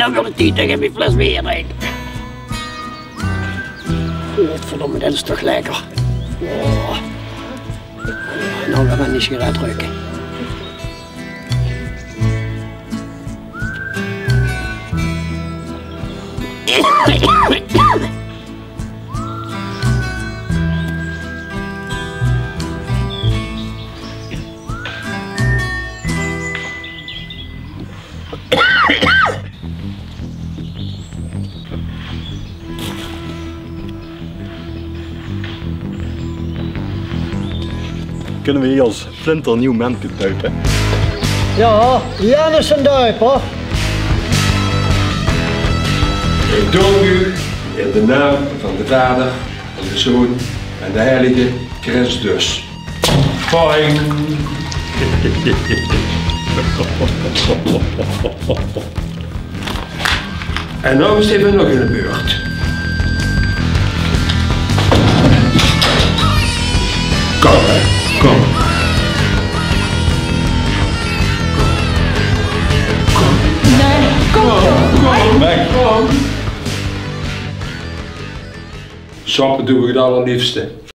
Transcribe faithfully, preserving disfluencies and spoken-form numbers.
Dan weurt 't tied det ich mien fles beer drink. Godverdomme, det is toch lekker. Oh. Noe, gaon v'r 'n sigaret reuke. Kinne we hie ós flinternuuj menke duipe? Jao, Jannes en Duiper. Ich doon uch in de naam van de Vader, van de Zoon en de Heilige Christus. Boing. En noe is 't nog aan de beurt. Kom, hè. Kom. Kom. Nae, kom. Kom. Weg. Kom. Sjappe doon ich 't allerleefste.